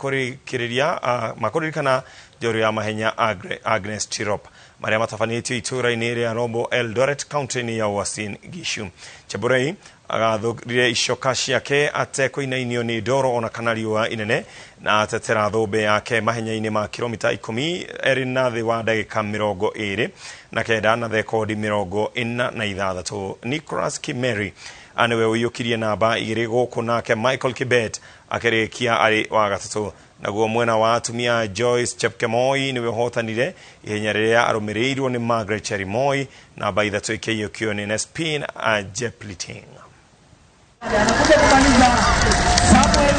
Kũrĩkĩrĩria makũririkana njorua ya mahenya Agnes Tirop marĩa matabanĩtio itũra-inĩ rĩa Rombo Eldoret kaunti-inĩ ya Uasin Gishu. Cheburei agathũrire icoka ciake atekũinainio nĩ ndoro ona kana riũa inene na atetera thũmbĩ yake mahenya-inĩ ma kilomita 10 erĩ na thĩ wa ndagĩka 29 na thekondi 46. Nicholas Kimeri nĩwe ũiyũkirie namba 2 gũkũ nake Michael Kibet akĩrĩkia arĩ wa gatatũ. Naguo mwena wa atumia Joyce Chepkemoi niwe ũhotanire ihenya rĩrĩa arũmĩrĩirwo nĩ Margaret Cherimoi, namba 3 ĩkĩiyũkio nĩ Nespin Jepliting. Anakuja kumaliza Samuel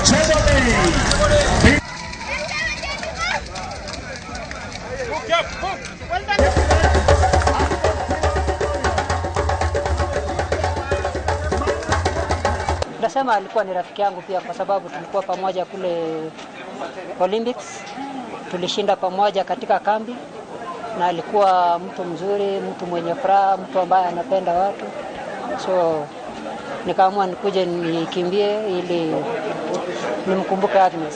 Chebobei. Nasema alikuwa ni rafiki yangu pia kwa sababu tulikuwa pamoja kule Olympics, tulishinda pamoja katika kambi, na alikuwa mtu mzuri, mtu mwenye furaha, mtu ambaye anapenda watu. So nikaamua nikuje nikimbie ili nimkumbuke Agnes.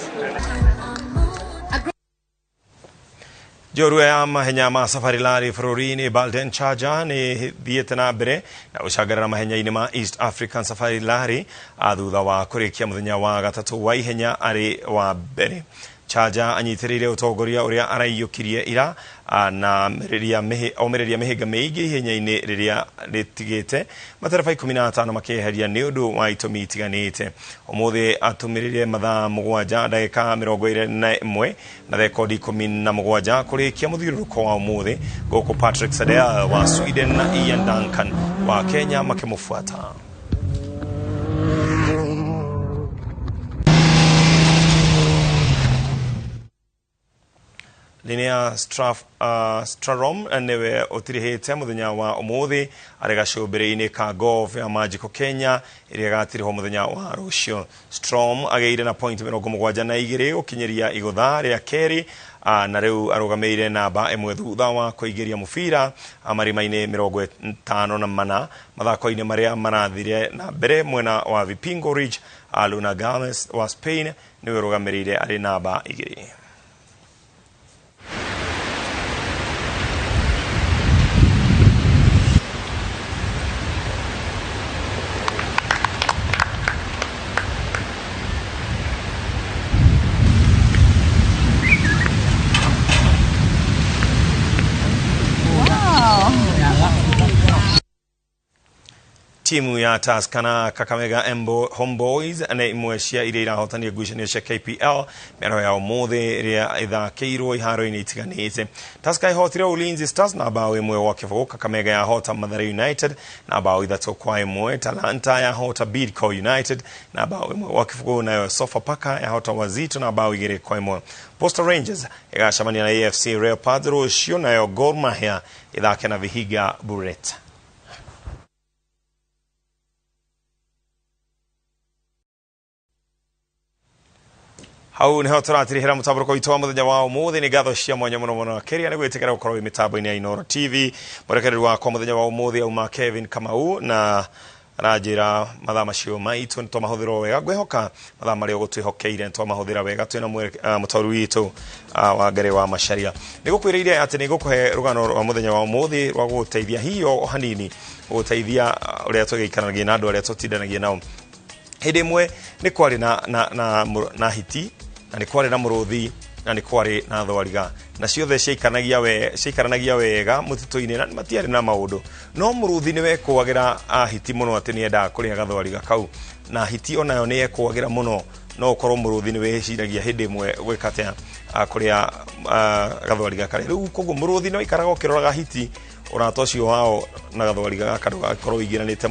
Njorua ya mahenya ma Safari Rally bũrũri-inĩ Balden Charger nĩ thiĩte na mbere na gũcangarara mahenya-inĩ ma East African Safari Rally thutha wa kũrĩkia mũthenya wa gatatũ wa ihenya arĩ wa mbere. Charger anyitĩrĩire ũtongoria ũrĩa araiyũkirie ira na omĩrĩria mĩhĩnga mĩingĩ ihenya-inĩ rĩrĩa rĩtigĩte matereba 15 makĩeheria nĩ ũndũ wa itũmi itiganĩte. Ũmũthĩ atũmĩrire mathaa 7 ndagĩka 21 na rekondi 17 kũrĩkia mũthiũrũrũko wa ũmũthĩ gũkũ Patrick Sadel wa Sweden na Ian Duncan wa Kenya makĩmũbuata. Linnea Strarom niwe ũtirihĩte mũthenya wa ũmũthĩ arĩ gacũmbĩrĩ-inĩ ka golf ya Magical Kenya ĩrĩa ĩgatirihwo mũthenya wa rũciũ. Strom agĩire na point 72 gũkinyĩria igũtha rĩa kerĩ na rĩu arũgamĩrĩire namba 1 thutha wa kũingĩria mũbira marima-inĩ 54 mathako-inĩ marĩa marathire na mbere mwena wa Vipingo Ridge. Luna Gomez wa Spain niwe ũrũgamĩrĩire arĩ namba 2. Timu ya Tusker na Kakamega Homeboys nĩ imwe cia iria irahotania ngucanio cia KPL mĩaraho ya ũmũthĩ ĩrĩa ĩthakĩirwo iharo-inĩ itiganĩte. Tusker ĩhotire Ulinzi Stars na bao 1-0, Kakamega yahota Mathare United na bao 3-1, Talanta yahota Bidco United na bao 1-0, nayo Sofapaka yahota Wazito na bao 2-1. Posta Rangers ĩgacemania na AFC Leopards rũciũ, nayo Gor Mahia ĩthake na Vihiga Buret. Hau niho tũratirihĩra mũtambũrũko witũ wa mũthenya wa ũmũthĩ. Nĩ ngatho cia mwanya mũno mũno makĩria nĩ gwĩtĩkĩra gũkorwo wĩ mĩtambo-inĩ ya Inooro TV. Mwerekereri wakwa mũthenya wa ũmũthĩ auma Kevin Kamau na aranjĩra mathaa macio maitũ nĩ twamahũthĩra wega. Ngwĩhoka mathaa marĩa ũgũtwĩhokeire nĩ twamahũthĩra wega twĩna mũtaũri witũ wa Ngarĩ wa Macharia. Nĩ gũkwĩrĩire atĩ nĩ ngũkũhe rũgano rwa mũthenya wa ũmũthĩ rwa gũgũteithia hiyo hanini, gũgũteithia ũrĩa tũgĩikaranagia na andũ arĩa tũtindanagia nao. Hĩndĩ ĩmwe nĩ kwarĩ na hiti na nĩ kwarĩ na mũrũthi na nĩ kwarĩ na thwariga, na ciothe ciaikaranagia wega mũtitũ-inĩ na matiarĩ na maũndũ. No mũrũthi nĩ wekũagĩra hiti mũno atĩ nĩ endaga kũrĩa gathwariga kau, na hiti onayo nĩ yekũagĩra mũno, no ũkorwo mũrũthi nĩ wĩciragia hĩndĩ ĩmwe gwĩka atĩa kũrĩa gathwariga karĩa. Rĩu koguo mũrũthi nĩ waikaraga ũkĩroraga hiti, ũrata ũcio wao na gathwariga gaka ndũgakorwo ũingĩranĩte.